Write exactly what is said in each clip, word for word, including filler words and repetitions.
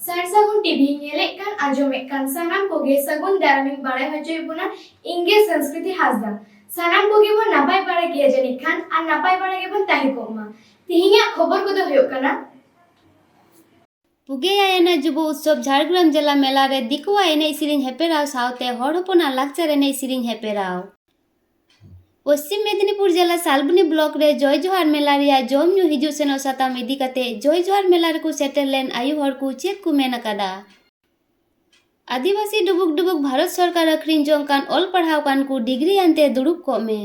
ᱥᱟᱨ ᱥᱟᱹᱜᱩᱱ ᱴᱤᱵᱷᱤ ᱧᱮᱞᱮᱫ ᱠᱟᱱ, ᱟᱸᱡᱚᱢᱮᱫ ᱠᱟᱱ ᱥᱟᱱᱟᱢ ᱠᱚᱜᱮ ᱥᱟᱹᱜᱩᱱ ᱫᱟᱨᱟᱢᱤᱧ ᱵᱟᱲᱟᱭ ᱦᱚᱪᱚᱭᱮᱫ ᱵᱚᱱᱟ᱾ ᱤᱧ ᱜᱮ ᱥᱚᱝᱥᱠᱨᱤᱛᱤ ᱦᱟᱸᱥᱫᱟ᱾ ᱥᱟᱱᱟᱢ ᱠᱚᱜᱮ ᱵᱚᱱ ᱱᱟᱯᱟᱭ ᱵᱟᱲᱟ ᱜᱮᱭᱟ ᱡᱟᱹᱱᱤᱡ ᱠᱷᱟᱱ, ᱟᱨ ᱱᱟᱯᱟᱭ ᱵᱟᱲᱟ ᱜᱮᱵᱚᱱ ᱛᱟᱦᱮᱸ ᱠᱚᱜ ᱢᱟ᱾ ᱛᱮᱦᱮᱧᱟᱜ ᱠᱷᱚᱵᱚᱨ ᱠᱚᱫᱚ ᱦᱩᱭᱩᱜ ᱠᱟᱱᱟ, ᱯᱩᱜᱮᱭᱟᱭᱮᱱᱟ ᱡᱩᱵᱚ ᱩᱛᱥᱚᱵ ᱡᱷᱟᱲᱜᱨᱟᱢ ᱡᱮᱞᱟ ᱢᱮᱞᱟ ᱨᱮ ᱫᱤᱠᱩᱣᱟᱜ ᱮᱱᱮᱡ ᱥᱮᱨᱮᱧ ᱦᱮᱯᱮᱨᱟᱣ ᱥᱟᱶᱛᱮ ᱦᱚᱲ ᱦᱚᱯᱚᱱᱟᱜ ᱞᱟᱠᱪᱟᱨ ᱮᱱᱮᱡ ᱥᱮᱨᱮᱧ ᱦᱮᱯᱮᱨᱟᱣ᱾ ᱯᱚᱥᱪᱤᱢ ᱢᱮᱫᱤᱱᱤᱯᱩᱨ ᱡᱮᱞᱟ ᱥᱟᱞᱵᱚᱱᱤ ᱵᱞᱚᱠ ᱨᱮ ᱡᱚᱭ ᱡᱚᱦᱟᱨ ᱢᱮᱞᱟ ᱨᱮᱭᱟᱜ ᱡᱚᱢ ᱧᱩ ᱦᱤᱡᱩᱜ ᱥᱮᱱᱚᱜ ᱥᱟᱛᱟᱢ ᱤᱫᱤ ᱠᱟᱛᱮ ᱡᱚᱭ ᱡᱚᱦᱟᱨ ᱢᱮᱞᱟ ᱨᱮᱠᱚ ᱥᱮᱴᱮᱨ ᱞᱮᱱ ᱟᱭᱳ ᱦᱚᱲ ᱠᱚ ᱪᱮᱫ ᱠᱚ ᱢᱮᱱ ᱟᱠᱟᱫᱟ? ᱟᱹᱫᱤᱵᱟᱹᱥᱤ ᱰᱩᱵᱩᱠ ᱰᱩᱵᱩᱠ ᱵᱷᱟᱨᱚᱛ ᱥᱚᱨᱠᱟᱨ ᱟᱹᱠᱷᱨᱤᱧ ᱡᱚᱝ ᱠᱟᱱ ᱚᱞ ᱯᱟᱲᱦᱟᱣ ᱠᱟᱱ ᱠᱚ ᱰᱤᱜᱽᱨᱤ ᱟᱱᱛᱮ ᱫᱩᱲᱩᱵ ᱠᱚᱜ ᱢᱮ᱾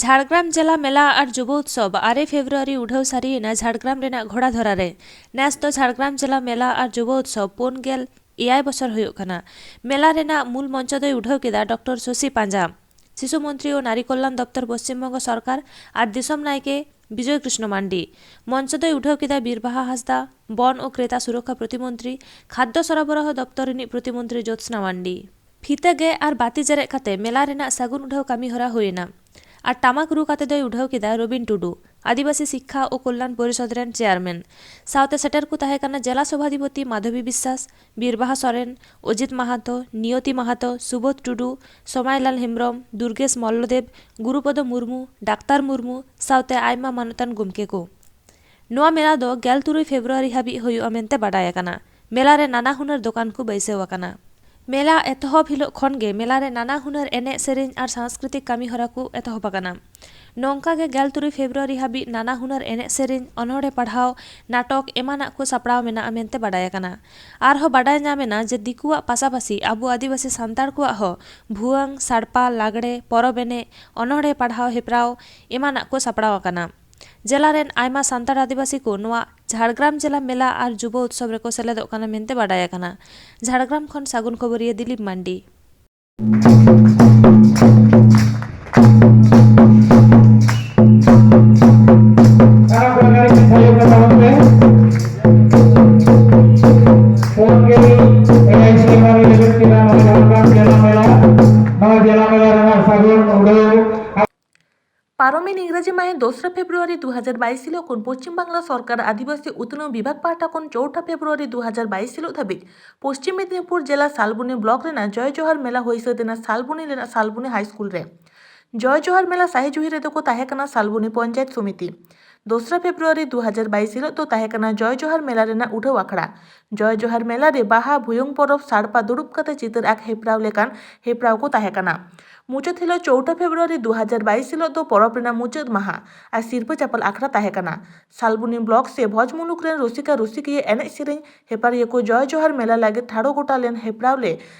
ᱡᱷᱟᱲᱜᱨᱟᱢ ᱡᱮᱞᱟ ᱢᱮᱞᱟ ᱟᱨ ᱡᱩᱵᱚ ᱩᱛᱥᱚᱵ ᱟᱨᱮ ᱯᱷᱮᱵᱽᱨᱩᱣᱟᱨᱤ ᱩᱰᱷᱟᱹᱣ ᱥᱟᱹᱨᱤᱭᱮᱱᱟ ᱡᱷᱟᱲᱜᱨᱟᱢ ᱨᱮᱱᱟᱜ ᱜᱷᱳᱲᱟᱫᱷᱚᱨᱟ ᱨᱮ᱾ ᱱᱮᱥ ᱫᱚ ᱡᱷᱟᱲᱜᱨᱟᱢ ᱡᱮᱞᱟ ᱢᱮᱞᱟ ᱟᱨ ᱡᱩᱵᱚ ᱩᱛᱥᱚᱵ ᱯᱩᱱ ᱜᱮᱞ ᱮᱭᱟᱭ ᱵᱚᱪᱷᱚᱨ ᱦᱩᱭᱩᱜ ᱠᱟᱱᱟ᱾ ᱢᱮᱞᱟ ᱨᱮᱱᱟᱜ ᱢᱩᱞ ᱢᱚᱧᱪᱚ ᱫᱚᱭ ᱩᱰᱷᱟᱹᱣ ᱠᱮᱫᱟ ᱰᱚᱠᱴᱚᱨ ᱥᱚᱥᱤ ᱯᱟᱸᱡᱟ, ᱥᱤᱥᱩ ᱢᱚᱱᱛᱨᱤ ᱳ ᱱᱟᱨᱤ ᱠᱚᱞᱞᱟᱱ ᱫᱚᱯᱛᱚᱨ ᱯᱚᱥᱪᱤᱢ ᱵᱚᱝᱜᱚ ᱥᱚᱨᱠᱟᱨ ᱟᱨ ᱫᱤᱥᱚᱢ ᱱᱟᱭᱠᱮ ᱵᱤᱡᱚᱭ ᱠᱨᱤᱥᱱᱚ ᱢᱟᱱᱰᱤ᱾ ᱢᱚᱧᱪᱚ ᱫᱚᱭ ᱩᱰᱷᱟᱹᱣ ᱠᱮᱫᱟ ᱵᱤᱨᱵᱟᱦᱟ ᱦᱟᱸᱥᱫᱟ, ᱵᱚᱱ ᱳ ᱠᱨᱮᱛᱟ ᱥᱩᱨᱚᱠᱠᱷᱟ ᱯᱨᱚᱛᱤᱢᱚᱱᱛᱨᱤ, ᱠᱷᱟᱫᱽᱫᱚ ᱥᱚᱨᱚᱵᱚᱨᱟᱦᱚ ᱫᱚᱯᱛᱚᱨ ᱨᱤᱱᱤᱡ ᱯᱨᱚᱛᱤᱢᱚᱱᱛᱨᱤ ᱡᱳᱛᱥᱱᱟ ᱢᱟᱱᱰᱤ᱾ ᱯᱷᱤᱛᱟᱹ ᱜᱮ ᱟᱨ ᱵᱟᱹᱛᱤ ᱡᱮᱨᱮᱫ ᱠᱟᱛᱮ ᱢᱮᱞᱟ ᱨᱮᱱᱟᱜ ᱥᱟᱹᱜᱩᱱ ᱩᱰᱷᱟᱹᱣ ᱠᱟᱹᱢᱤ ᱦᱚᱨᱟ ᱦᱩᱭ ᱮᱱᱟ᱾ ᱟᱨ ᱴᱟᱢᱟᱠ ᱨᱩ ᱠᱟᱛᱮ ᱫᱚᱭ ᱩᱰᱷᱟᱹᱣ ᱠᱮᱫᱟ ᱨᱚᱵᱤᱱ ᱴᱩᱰᱩ, ᱟᱹᱫᱤᱵᱟᱹᱥᱤ ᱥᱤᱠᱠᱷᱟ ᱳ ᱠᱚᱞᱞᱟᱱ ᱯᱚᱨᱤᱥᱚᱫᱽ ᱨᱮᱱ ᱪᱮᱭᱟᱨᱢᱮᱱ᱾ ᱥᱟᱶᱛᱮ ᱥᱮᱴᱮᱨ ᱠᱚ ᱛᱟᱦᱮᱸ ᱠᱟᱱᱟ ᱡᱮᱞᱟ ᱥᱚᱵᱷᱟᱫᱷᱤᱯᱚᱛᱤ ᱢᱟᱫᱷᱚᱵᱤ ᱵᱤᱥᱥᱟᱥ, ᱵᱤᱨᱵᱟᱦᱟ ᱥᱚᱨᱮᱱ, ᱚᱡᱤᱛ ᱢᱟᱦᱟᱛᱚ, ᱱᱤᱭᱚᱛᱤ ᱢᱟᱦᱟᱛᱚ, ᱥᱩᱵᱳᱫᱷ ᱴᱩᱰᱩ, ᱥᱚᱢᱟᱭᱞᱟᱞ ᱦᱮᱢᱵᱽᱨᱚᱢ, ᱫᱩᱨᱜᱮᱥ ᱢᱚᱞᱞᱚᱫᱮᱵᱽ, ᱜᱩᱨᱩᱯᱚᱫᱚ ᱢᱩᱨᱢᱩ, ᱰᱟᱠᱛᱟᱨ ᱢᱩᱨᱢᱩ ᱥᱟᱶᱛᱮ ᱟᱭᱢᱟ ᱢᱟᱱᱚᱛᱟᱱ ᱜᱚᱢᱠᱮ ᱠᱚ᱾ ᱱᱚᱣᱟ ᱢᱮᱞᱟ ᱫᱚ ᱜᱮᱞ ᱛᱩᱨᱩᱭ ᱯᱷᱮᱵᱽᱨᱩᱣᱟᱨᱤ ᱦᱟᱹᱵᱤᱡ ᱦᱩᱭᱩᱜᱼᱟ ᱢᱮᱱᱛᱮ ᱵᱟᱰᱟᱭ ᱟᱠᱟᱱᱟ᱾ ᱢᱮᱞᱟ ᱨᱮ ᱱᱟᱱᱟ ᱦᱩᱱᱟᱹᱨ ᱫᱚᱠᱟᱱ ᱠᱚ ᱵᱟᱹᱭᱥᱟᱹᱣ ᱟᱠᱟᱱᱟ᱾ ᱢᱮᱞᱟ ᱮᱛᱚᱦᱚᱵ ᱦᱤᱞᱳᱜ ᱠᱷᱚᱱ ᱜᱮ ᱢᱮᱞᱟ ᱨᱮ ᱱᱟᱱᱟ ᱦᱩᱱᱟᱹᱨ ᱮᱱᱮᱡ ᱥᱮᱨᱮᱧ ᱟᱨ ᱥᱟᱝᱥᱠᱨᱤᱛᱤᱠ ᱠᱟᱹᱢᱤ ᱦᱚᱨᱟ ᱠᱚ ᱮᱛᱚᱦᱚᱵ ᱟᱠᱟᱱᱟ᱾ ᱱᱚᱝᱠᱟ ᱜᱮ ᱜᱮᱞ ᱛᱩᱨᱩᱭ ᱯᱷᱮᱵᱽᱨᱩᱣᱟᱨᱤ ᱦᱟᱹᱵᱤᱡ ᱱᱟᱱᱟ ᱦᱩᱱᱟᱹᱨ ᱮᱱᱮᱡ ᱥᱮᱨᱮᱧ, ᱚᱱᱚᱬᱦᱮ ᱯᱟᱲᱦᱟᱣ, ᱱᱟᱴᱚᱠ ᱮᱢᱟᱱᱟᱜ ᱠᱚ ᱥᱟᱯᱲᱟᱣ ᱢᱮᱱᱟᱜᱼᱟ ᱢᱮᱱᱛᱮ ᱵᱟᱰᱟᱭ ᱟᱠᱟᱱᱟ᱾ ᱟᱨᱦᱚᱸ ᱵᱟᱰᱟᱭ ᱧᱟᱢ ᱮᱱᱟ ᱡᱮ ᱫᱤᱠᱩᱣᱟᱜ ᱯᱟᱥᱟᱯᱟᱥᱤ ᱟᱵᱚ ᱟᱹᱫᱤᱵᱟᱹᱥᱤ ᱥᱟᱱᱛᱟᱲ ᱠᱚᱣᱟᱜ ᱦᱚᱸ ᱵᱷᱩᱣᱟᱹᱝ, ᱥᱟᱲᱯᱟ, ᱞᱟᱜᱽᱲᱮ, ᱯᱚᱨᱚᱵᱽ ᱮᱱᱮᱡ, ᱚᱱᱚᱬᱦᱮ ᱯᱟᱲᱦᱟᱣ ᱦᱮᱯᱨᱟᱣ ᱮᱢᱟᱱᱟᱜ ᱠᱚ ᱥᱟᱯᱲᱟᱣ ᱟᱠᱟᱱᱟ᱾ ᱡᱮᱞᱟ ᱨᱮᱱ ᱟᱭᱢᱟ ᱥᱟᱱᱛᱟᱲ ᱟᱹᱫᱤᱵᱟᱹᱥᱤ ᱠᱚ ᱱᱚᱣᱟ ᱡᱷᱟᱲᱜᱨᱟᱢ ᱡᱮᱞᱟ ᱢᱮᱞᱟ ᱟᱨ ᱡᱩᱵᱚ ᱩᱛᱥᱚᱵ ᱨᱮᱠᱚ ᱥᱮᱞᱮᱫᱚᱜ ᱠᱟᱱᱟ ᱢᱮᱱᱛᱮ ᱵᱟᱰᱟᱭ ᱟᱠᱟᱱᱟ᱾ ᱡᱷᱟᱲᱜᱨᱟᱢ ᱠᱷᱚᱱ ᱥᱟᱹᱜᱩᱱ ᱠᱷᱚᱵᱚᱨᱤᱭᱟᱹ ᱫᱤᱞᱤᱯ ᱢᱟᱱᱰᱤ᱾ ᱯᱩᱱ ᱜᱮᱞ ᱮᱭᱟᱭ ᱥᱮᱨᱢᱟ ᱨᱮ ᱞᱮᱵᱮᱫ ᱠᱮᱫᱟ ᱱᱚᱣᱟ ᱡᱷᱟᱲᱜᱨᱟᱢ ᱡᱮᱞᱟ ᱢᱮᱞᱟ᱾ ᱱᱚᱣᱟ ᱡᱮᱞᱟ ᱢᱮᱞᱟ ᱨᱮᱱᱟᱜ ᱥᱟᱹᱜᱩᱱ ᱩᱰᱷᱟᱹᱣ ᱯᱟᱨᱚᱢᱮᱱ ᱤᱝᱨᱮᱡᱤ ᱢᱟᱹᱦᱤᱛ ᱫᱚᱥᱨᱟ ᱯᱷᱮᱵᱽᱨᱩᱣᱟᱨᱤ ᱫᱩ ᱦᱟᱡᱟᱨ ᱵᱟᱭᱤᱥ ᱦᱤᱞᱳᱜ ᱠᱷᱚᱱ ᱯᱚᱥᱪᱤᱢ ᱵᱟᱝᱞᱟ ᱥᱚᱨᱠᱟᱨ ᱟᱹᱫᱤᱵᱟᱹᱥᱤ ᱩᱛᱱᱟᱹᱣ ᱵᱤᱵᱷᱟᱜᱽ ᱯᱟᱦᱴᱟ ᱠᱷᱚᱱ ᱪᱳᱣᱴᱷᱟ ᱯᱷᱮᱵᱽᱨᱩᱣᱟᱨᱤ ᱫᱩ ᱦᱟᱡᱟᱨ ᱵᱟᱭᱤᱥ ᱦᱤᱞᱳᱜ ᱫᱷᱟᱹᱵᱤᱡ ᱯᱚᱥᱪᱤᱢ ᱢᱮᱫᱽᱱᱤᱯᱩᱨ ᱡᱮᱞᱟ ᱥᱟᱞᱵᱚᱱᱤ ᱵᱞᱚᱠ ᱨᱮᱱᱟᱜ ᱡᱚᱭ ᱡᱚᱦᱟᱨ ᱢᱮᱞᱟ ᱦᱩᱭ ᱥᱟᱹᱛ ᱮᱱᱟ ᱥᱟᱞᱵᱚᱱᱤ ᱨᱮᱱᱟᱜ ᱥᱟᱞᱵᱚᱱᱤ ᱦᱟᱭ ᱥᱠᱩᱞ ᱨᱮ᱾ ᱡᱚᱭ ᱡᱚᱦᱟᱨ ᱢᱮᱞᱟ ᱥᱟᱹᱦᱤ ᱡᱩᱦᱤ ᱨᱮᱫᱚ ᱠᱚ ᱛᱟᱦᱮᱸ ᱠᱟᱱᱟ ᱥᱟᱞᱵᱚᱱᱤ ᱯᱚᱧᱪᱟᱭᱮᱛ ᱥᱚᱢᱤᱛᱤ᱾ ᱫᱚᱥᱨᱟ ᱯᱷᱮᱵᱽᱨᱩᱣᱟᱨᱤ ᱫᱩ ᱦᱟᱡᱟᱨ ᱵᱟᱭᱤᱥ ᱦᱤᱞᱳᱜ ᱫᱚ ᱛᱟᱦᱮᱸ ᱠᱟᱱᱟ ᱡᱚᱭ ᱡᱚᱦᱟᱨ ᱢᱮᱞᱟ ᱨᱮᱱᱟᱜ ᱩᱰᱷᱟᱹᱣ ᱟᱠᱷᱲᱟ᱾ ᱡᱚᱭ ᱡᱚᱦᱟᱨ ᱢᱮᱞᱟ ᱨᱮ ᱵᱟᱦᱟ, ᱵᱷᱩᱭᱟᱹᱝ ᱯᱚᱨᱚᱵᱽ, ᱥᱟᱲᱯᱟ ᱫᱩᱲᱩᱵ ᱠᱟᱛᱮ ᱪᱤᱛᱟᱹᱨ ᱟᱸᱠ ᱦᱮᱯᱨᱟᱣ ᱞᱮᱠᱟᱱ ᱦᱮᱯᱨᱟᱣ ᱠᱚ ᱛᱟᱦᱮᱸ ᱠᱟᱱᱟ᱾ ᱢᱩᱪᱟᱹᱫ ᱦᱤᱞᱳᱜ ᱪᱳᱣᱴᱷᱟ ᱯᱷᱮᱵᱽᱨᱩᱣᱟᱨᱤ ᱫᱩ ᱦᱟᱡᱟᱨ ᱵᱟᱭᱤᱥ ᱦᱤᱞᱳᱜ ᱫᱚ ᱯᱚᱨᱚᱵᱽ ᱨᱮᱱᱟᱜ ᱢᱩᱪᱟᱹᱫ ᱢᱟᱦᱟ ᱟᱨ ᱥᱤᱨᱯᱟᱹ ᱪᱟᱯᱟᱞ ᱟᱠᱷᱲᱟ ᱛᱟᱦᱮᱸ ᱠᱟᱱᱟ᱾ ᱥᱟᱞᱵᱚᱱᱤ ᱵᱞᱚᱠ ᱥᱮ ᱵᱷᱚᱸᱡᱽ ᱢᱩᱞᱩᱠ ᱨᱮᱱ ᱨᱩᱥᱤᱠᱟ ᱨᱩᱥᱤᱠᱤᱭᱟᱹ ᱮᱱᱮᱡ ᱥᱮᱨᱮᱧ ᱦᱮᱯᱟᱨᱤᱭᱟᱹ ᱠᱚ ᱡᱚᱭ ᱡᱚᱦᱟᱨ ᱢᱮᱞᱟ ᱞᱟᱹᱜᱤᱫ ᱴᱷᱟᱲᱚ ᱜᱚᱴᱟ ᱞᱮᱱ ᱦᱮᱯᱨᱟᱣ ᱞᱮ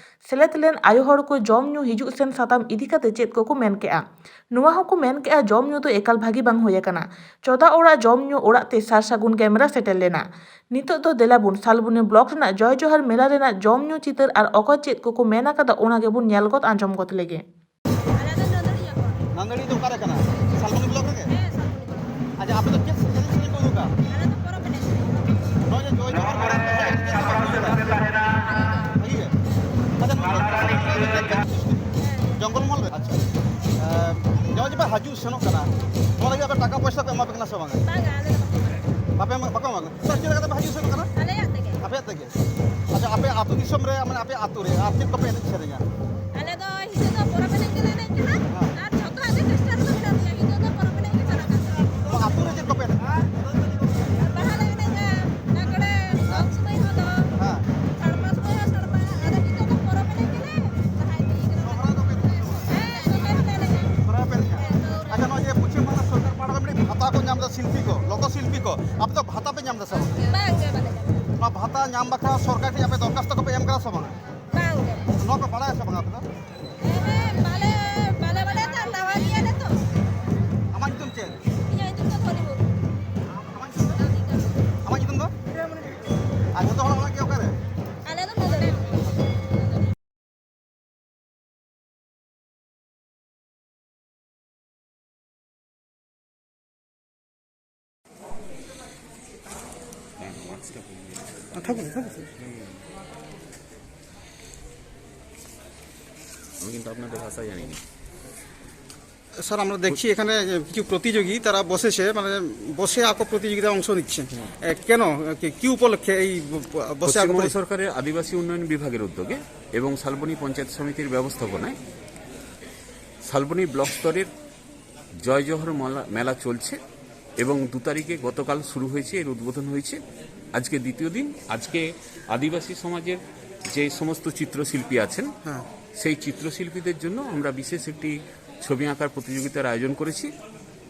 ᱥᱮᱞᱮᱫ ᱞᱮᱱ ᱟᱭᱳ ᱦᱚᱲ ᱠᱚ ᱡᱚᱢ ᱧᱩ ᱦᱤᱡᱩᱜ ᱥᱮᱱ ᱥᱟᱛᱟᱢ ᱤᱫᱤ ᱠᱟᱛᱮ ᱪᱮᱫ ᱠᱚᱠᱚ ᱢᱮᱱ ᱠᱮᱜᱼᱟ? ᱱᱚᱣᱟ ᱦᱚᱸᱠᱚ ᱢᱮᱱ ᱠᱮᱜᱼᱟ, ᱡᱚᱢ ᱧᱩ ᱫᱚ ᱮᱠᱟᱞ ᱵᱷᱟᱹᱜᱤ ᱵᱟᱝ ᱦᱩᱭ ᱟᱠᱟᱱᱟ᱾ ᱪᱚᱫᱟ ᱚᱲᱟᱜ ᱡᱚᱢ ᱧᱩ ᱚᱲᱟᱜ ᱛᱮ ᱥᱟᱨ ᱥᱟᱹᱜᱩᱱ ᱠᱮᱢᱮᱨᱟ ᱥᱮᱴᱮᱨ ᱞᱮᱱᱟ᱾ ᱱᱤᱛᱚᱜ ᱫᱚ ᱫᱮᱞᱟ ᱵᱚᱱ ᱥᱟᱞᱵᱚᱱᱤ ᱵᱞᱚᱠ ᱨᱮᱱᱟᱜ ᱡᱚᱭ ᱡᱚᱦᱟᱨ ᱢᱮᱞᱟ ᱨᱮᱱᱟᱜ ᱡᱚᱢ ᱧᱩ ᱪᱤᱛᱟᱹᱨ ᱟᱨ ᱚᱠᱚᱭ ᱪᱮᱫ ᱠᱚᱠᱚ ᱢᱮᱱ ᱟᱠᱟᱫᱟ, ᱚᱱᱟ ᱜᱮᱵᱚᱱ ᱧᱮᱞ ᱜᱚᱫ ᱟᱸᱡᱚᱢ ᱜᱚᱫ ᱞᱮᱜᱮ᱾ ᱟᱞᱮ ᱫᱚ ᱱᱟᱹᱫᱟᱹᱲᱤᱭᱟᱹ ᱠᱚ᱾ ᱱᱟᱹᱫᱟᱹᱲᱤ ᱫᱚ ᱚᱠᱟᱨᱮ ᱠᱟᱱᱟ? ᱥᱟᱞᱵᱚᱱᱤ ᱵᱞᱚᱠ ᱨᱮᱜᱮ? ᱦᱮᱸ, ᱥᱟᱞᱵᱚᱱᱤ ᱵᱞᱚᱠ᱾ ᱟᱪᱪᱷᱟ, ᱟᱯᱮ ᱫᱚ ᱪᱮᱫ ᱮᱱᱮᱡ ᱥᱮᱨᱮᱧ ᱯᱮ ᱩᱫᱩᱜᱟ? ᱟᱞᱮ ᱫᱚ ᱯᱚᱨᱚᱵᱽ ᱮᱱᱮᱡ᱾ ᱱᱚᱜᱼᱚᱭ ᱡᱮ ᱡᱚᱭ ᱡᱚᱦᱟᱨ ᱢᱮᱞᱟ ᱨᱮ ᱪᱮᱫ ᱞᱮᱠᱟ ᱵᱷᱟᱹᱜᱤ ᱜᱮ? ᱟᱪᱪᱷᱟ, ᱱᱚᱣᱟ ᱫᱚ ᱪᱮᱫ ᱯᱮ ᱡᱚᱝᱜᱚᱞ ᱢᱚᱦᱚᱞ ᱨᱮ? ᱟᱪᱪᱷᱟ᱾ ᱮ, ᱱᱚᱜᱼᱚᱭ ᱡᱮ ᱯᱮ ᱦᱤᱡᱩᱜ ᱥᱮᱱᱚᱜ ᱠᱟᱱᱟ, ᱱᱚᱣᱟ ᱞᱟᱹᱜᱤᱫ ᱟᱯᱮ ᱴᱟᱠᱟ ᱯᱚᱭᱥᱟ ᱠᱚ ᱮᱢᱟ ᱯᱮ ᱠᱟᱱᱟ ᱥᱮ ᱵᱟᱝᱟ? ᱵᱟᱝᱟ, ᱟᱞᱮ ᱫᱚ ᱵᱟᱠᱚ ᱮᱢᱟ᱾ ᱵᱟᱯᱮ ᱮᱢᱟ, ᱵᱟᱠᱚ ᱮᱢᱟ? ᱛᱚ ᱪᱮᱫ ᱞᱮᱠᱟᱛᱮ ᱯᱮ ᱦᱤᱡᱩᱜ ᱥᱮᱱᱚᱜ ᱠᱟᱱᱟ? ᱟᱞᱮᱭᱟᱜ ᱛᱮᱜᱮ᱾ ᱟᱯᱮᱭᱟᱜ ᱛᱮᱜᱮ? ᱟᱪᱪᱷᱟ, ᱟᱯᱮ ᱟᱹᱛᱩ ᱫᱤᱥᱚᱢ ᱨᱮ, ᱢᱟᱱᱮ ᱟᱯᱮ ᱟᱹᱛᱩ ᱨᱮ ᱟᱨ ᱪᱮᱫ ᱠᱚᱯᱮ ᱮᱱᱮᱡ ᱥᱮᱨᱮᱧᱟ? ᱟᱞᱮ ᱫᱚ ᱱᱤᱛᱚᱜ ᱫᱚ ᱯᱚᱨᱚᱵᱽ ᱮᱱᱮᱡ ᱜᱮᱞᱮ ᱮᱱᱮᱡ ᱠᱟᱱᱟ᱾ ᱦᱮᱸ᱾ ᱟᱨ ᱡᱷᱚᱛᱚ ᱟᱜ ᱜᱮ ᱪᱮᱥᱴᱟ ᱨᱮᱫᱚ ᱢᱮᱱᱟᱜ ᱞᱮᱭᱟ᱾ ᱱᱤᱛᱚᱜ ᱫᱚ ᱯᱚᱨᱚᱵᱽ ᱮᱱᱮᱡ ᱜᱮ ᱪᱟᱞᱟᱜ ᱠᱟᱱ ᱛᱟᱞᱮᱭᱟ᱾ ᱱᱚᱣᱟ ᱟᱹᱛᱩ ᱨᱮ ᱪᱮᱫ ᱠᱚᱯᱮ ᱮᱱᱮᱡᱟ? ᱵᱟᱦᱟ ᱞᱮ ᱮᱱᱮᱡᱟ, ᱞᱟᱜᱽᱲᱮ, ᱫᱚᱝ ᱥᱚᱢᱚᱭ ᱦᱚᱸ ᱫᱚᱝ, ᱦᱮᱸ᱾ ᱥᱟᱲᱯᱟ ᱥᱚᱢᱚᱭ ᱦᱚᱸ ᱥᱟᱲᱯᱟ᱾ ᱟᱫᱚ ᱱᱤᱛᱚᱜ ᱫᱚ ᱯᱚᱨᱚᱵᱽ ᱮᱱᱮᱡ ᱜᱮᱞᱮ ᱞᱟᱦᱟ ᱤᱫᱤᱭ ᱠᱟᱱᱟ᱾ ᱥᱚᱦᱨᱟᱭ ᱫᱚᱯᱮ ᱮᱱᱮᱡᱟ? ᱦᱮᱸ, ᱥᱚᱦᱨᱟᱭ ᱦᱚᱸᱞᱮ ᱮᱱᱮᱡᱟ᱾ ᱥᱚᱦᱨᱟᱭ ᱯᱮ ᱮᱱᱮᱡᱟ? ᱦᱮᱸ, ᱥᱚᱦᱨᱟᱭ᱾ ᱟᱪᱪᱷᱟ, ᱱᱚᱜᱼᱚᱭ ᱡᱮ ᱯᱚᱪᱷᱤᱢ ᱵᱟᱝᱞᱟ ᱥᱚᱨᱠᱟᱨ ᱯᱟᱦᱴᱟ ᱠᱷᱚᱱ ᱢᱤᱫᱴᱤᱡ ᱵᱷᱟᱛᱟ ᱠᱚ ᱧᱟᱢ ᱮᱫᱟ ᱥᱤᱞᱯᱤ ᱠᱚ, ᱞᱳᱠᱚ ᱥᱤᱞᱯᱤ ᱠᱚ, ᱟᱯᱮ ᱫᱚ ᱵᱷᱟᱛᱟ ᱯᱮ ᱧᱟᱢ ᱮᱫᱟ ᱥᱮ ᱵᱟᱝ? ᱵᱟᱝ ᱜᱮ, ᱵᱟᱞᱮ ᱧᱟᱢᱟ᱾ ᱱᱚᱣᱟ ᱵᱷᱟᱛᱟ ᱧᱟᱢ ᱵᱟᱠᱷᱨᱟ ᱥᱚᱨᱠᱟᱨ ᱴᱷᱮᱱ ᱟᱯᱮ ᱫᱚᱨᱠᱷᱟᱥᱛᱚ ᱠᱚᱯᱮ ᱮᱢ ᱠᱟᱫᱟ ᱥᱮ ᱵᱟᱝᱟ? ᱵᱟᱝ ᱜᱮ᱾ ᱱᱚᱣᱟ ᱯᱮ ᱵᱟᱲᱟᱭᱟ ᱥᱮ ᱵᱟᱝᱟ ᱟᱯᱮ ᱫᱚ? ᱦᱮᱸ, ᱦᱮᱸ, ᱵᱟᱞᱮ, ᱵᱟᱞᱮ ᱵᱟᱲᱟᱭᱟ ᱛᱚ, ᱱᱟᱣᱟ ᱜᱮᱭᱟᱞᱮ ᱛᱚ᱾ ᱟᱢᱟᱜ ᱧᱩᱛᱩᱢ ᱪᱮᱫ? ᱤᱧᱟᱹᱜ ᱧᱩᱛᱩᱢ ᱫᱚ ᱫᱷᱚᱱᱤ ᱢᱩᱨᱢᱩ᱾ ᱟᱢᱟᱜ ᱧᱩᱛᱩᱢ ᱫᱚ? ᱟᱨ ᱡᱚᱛᱚ ᱦᱚᱲᱟᱜ ᱚᱲᱟᱜ ᱜᱮ ᱚᱠᱟᱨᱮ? ᱟᱞᱮ ᱫᱚ ᱱᱚᱰᱮ᱾ আমি কিন্তু আপনাদের ভাষা জানি না। স্যার, আমরা দেখছি এখানে কিছু প্রতিযোগী তারা বসেছে, মানে বসে আঁকো প্রতিযোগিতায় অংশ নিচ্ছে। এ, কেন? কি, কি উপলক্ষে এই ব-, বসে আঁকো পশ্চিমবঙ্গ প্রতি- সরকারের আদিবাসী উন্নয়ন বিভাগের উদ্যোগে এবং শালবনী পঞ্চায়েত সমিতির ব্যবস্থাপনায় শালবনী ব্লক স্তরের জয় জোহর মেলা মেলা চলছে এবং দু তারিখে গতকাল শুরু হয়েছে, এর উদ্বোধন হয়েছে। আজকে দ্বিতীয় দিন। আজকে আদিবাসী সমাজের যে সমস্ত চিত্রশিল্পী আছেন, হ্যাঁ। সেই চিত্রশিল্পীদের জন্য আমরা বিশেষ একটি ছবি আঁকার প্রতিযোগিতার আয়োজন করেছি।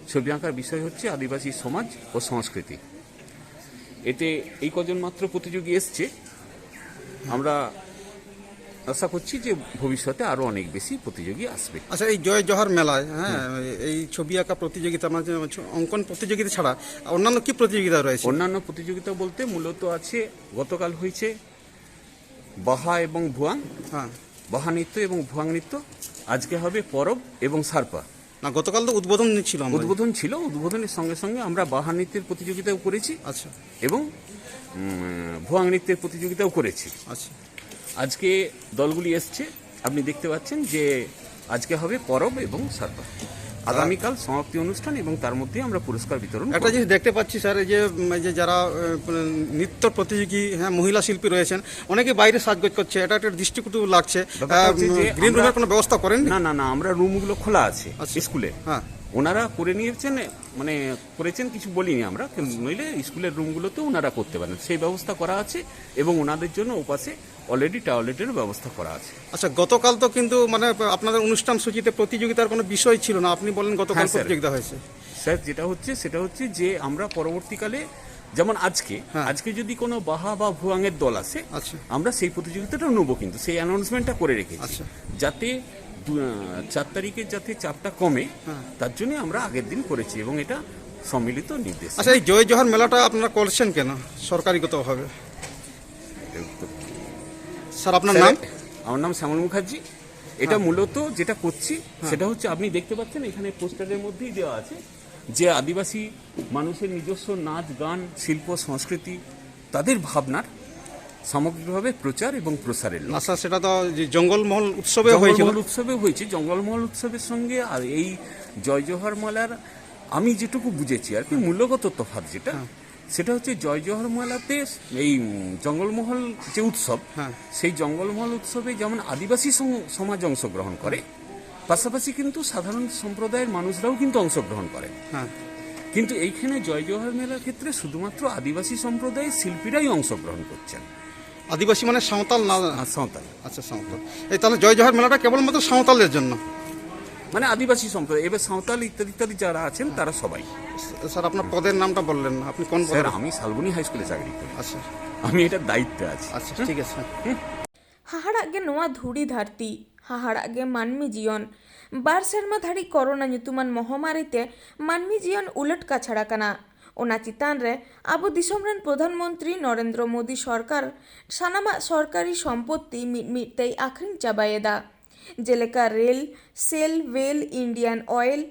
ছবি আঁকার বিষয় হচ্ছে আদিবাসী সমাজ ও সংস্কৃতি। এতে এই কজন মাত্র প্রতিযোগী এসছে। আমরা আশা করছি যে ভবিষ্যতে আরও অনেক বেশি প্রতিযোগী আসবে। আচ্ছা, এই জয় জোহর মেলায়, হ্যাঁ, এই ছবি আঁকা প্রতিযোগিতা, মানে অঙ্কন প্রতিযোগিতা ছাড়া অন্যান্য কি প্রতিযোগিতা রয়েছে? অন্যান্য প্রতিযোগিতা বলতে মূলত আছে, গতকাল হয়েছে বাহা এবং ভুয়াং, হ্যাঁ। বাহা নৃত্য এবং ভুয়াং নৃত্য। আজকে হবে পরব এবং সারপা। না, গতকাল তো উদ্বোধন ছিল আমরা। উদ্বোধন ছিল, উদ্বোধনের সঙ্গে সঙ্গে আমরা বাহা নৃত্যের প্রতিযোগিতাও করেছি আচ্ছা। এবং উম, ভুয়াং নৃত্যের প্রতিযোগিতাও করেছি। আচ্ছা। আজকে দলগুলি এসছে, আপনি দেখতে পাচ্ছেন যে আজকে হবে পরব এবং সারপা। আগামীকাল সমাপ্তি অনুষ্ঠান এবং তার মধ্যে আমরা পুরস্কার বিতরণ একটা করব। জিনিস দেখতে পাচ্ছি স্যার, এই যে উম, এই যে যারা আহ, নৃত্য প্রতিযোগী, হ্যাঁ, মহিলা শিল্পী রয়েছেন, অনেকে বাইরে সাজগোজ করছে, এটা একটা দৃষ্টিকটু লাগছে। ব্যাপারটা হচ্ছে যে গ্রিন আমরা রুমের কোনো ব্যবস্থা করেন? না, না, না, আমরা রুমগুলো খোলা আছে আচ্ছা। স্কুলে। হ্যাঁ। ওনারা করে নিয়েছেন, মানে করেছেন, কিছু বলিনি আমরা, কিন্তু নইলে স্কুলের রুমগুলোতে ওনারা করতে পারেন, সেই ব্যবস্থা করা আছে এবং ওনাদের জন্য ওপাশে অলরেডি টয়লেটের ব্যবস্থা করা আছে। আচ্ছা, গতকাল তো কিন্তু মানে আপনাদের অনুষ্ঠান সূচিতে প্রতিযোগিতার কোনো বিষয় ছিল না, আপনি বলেন গতকাল হ্যাঁ, স্যার। প্রতিযোগিতা হয়েছে। স্যার, যেটা হচ্ছে সেটা হচ্ছে যে আমরা পরবর্তীকালে, যেমন আজকে হ্যাঁ। আজকে যদি কোনো বাহা বা ভুয়াংয়ের দল আসে, আচ্ছা। আমরা সেই প্রতিযোগিতাটা নেবো, কিন্তু সেই অ্যানাউন্সমেন্টটা করে রেখেছি, আচ্ছা। যাতে দু- আহ, চার তারিখে যাতে চাপটা কমে, হ্যাঁ। তার জন্য আমরা আগের দিন করেছি এবং এটা সম্মিলিত নির্দেশ। আচ্ছা, এই জয় জোহর মেলাটা আপনারা করছেন কেন সরকারিগতভাবে? স্যার, আপনার স্যার, নাম? আমার নাম শ্যামল মুখার্জি। এটা হ্যাঁ। মূলত যেটা করছি সেটা হচ্ছে, আপনি দেখতে পাচ্ছেন এখানে পোস্টারের মধ্যেই দেওয়া আছে যে আদিবাসী মানুষের নিজস্ব নাচ, গান, শিল্প, সংস্কৃতি, তাদের ভাবনার সামগ্রিকভাবে প্রচার এবং প্রসারের লক্ষ্যে। আচ্ছা, সেটা তো যে জঙ্গলমহল উৎসবে হয়েছিল। জঙ্গলমহল উৎসবে হয়েছে। জঙ্গলমহল উৎসবের সঙ্গে আর এই জয় জোহার মেলার আমি যেটুকু বুঝেছি আর কি, মূলগত তফাৎ যেটা, সেটা হচ্ছে জয় জোহার মেলাতে এই উম, জঙ্গলমহল যে উৎসব, হ্যাঁ। সেই জঙ্গলমহল উৎসবে যেমন আদিবাসী সং- সমাজ অংশগ্রহণ করে, পাশাপাশি কিন্তু সাধারণ সম্প্রদায়ের মানুষরাও কিন্তু অংশগ্রহণ করেন। হ্যাঁ। কিন্তু এইখানে জয় জোহার মেলার ক্ষেত্রে শুধুমাত্র আদিবাসী সম্প্রদায়ের শিল্পীরাই অংশগ্রহণ করছেন। আদিবাসী মানে সাঁওতাল না? আর সাঁওতাল, আচ্ছা, সাঁওতাল। এই তাহলে জয় জোহার মেলাটা কেবলমাত্র সাঁওতালদের জন্য? মানে আদিবাসী সম্প্রদায়, এবার সাঁওতাল ইত্যাদি ইত্যাদি যারা আছেন, তারা সবাই। স্যার, আপনার পদের নামটা বললেন না, আপনি কোন পদে? স্যার, আমি শালবনী হাই স্কুলে চাকরি করি। আচ্ছা। আমি এটার দায়িত্বে আছি। আচ্ছা, ঠিক আছে। ᱦᱟᱦᱟᱲᱟᱜ ᱜᱮ ᱱᱚᱣᱟ ᱫᱷᱩᱲᱤ ᱫᱷᱟᱹᱨᱛᱤ, ᱦᱟᱦᱟᱲᱟᱜ ᱜᱮ ᱢᱟᱹᱱᱢᱤ ᱡᱤᱭᱚᱱ᱾ ᱵᱟᱨ ᱥᱮᱨᱢᱟ ᱫᱷᱟᱹᱨᱤᱡ ᱠᱚᱨᱳᱱᱟ ᱧᱩᱛᱩᱢᱟᱱ ᱢᱚᱦᱟᱢᱟᱨᱤ ᱛᱮ ᱢᱟᱹᱱᱢᱤ ᱡᱤᱭᱚᱱ ᱩᱞᱟᱹᱴ ᱠᱟᱪᱷᱟᱲ ᱟᱠᱟᱱᱟ᱾ ᱚᱱᱟ ᱪᱮᱛᱟᱱ ᱨᱮ ᱟᱵᱚ ᱫᱤᱥᱚᱢ ᱨᱮᱱ ᱯᱨᱚᱫᱷᱟᱱ ᱢᱚᱱᱛᱨᱤ ᱱᱚᱨᱮᱱᱫᱨᱚ ᱢᱳᱫᱤ ᱥᱚᱨᱠᱟᱨ ᱥᱟᱱᱟᱢᱟᱜ ᱥᱚᱨᱠᱟᱨᱤ ᱥᱚᱢᱯᱚᱛᱛᱤ ᱢᱤᱫ ᱢᱤᱫ ᱛᱮᱭ ᱟᱠᱷᱨᱤᱧ ᱪᱟᱵᱟᱭᱮᱫᱟ, ᱡᱮᱞᱮᱠᱟ rail, sail, well, Indian oil,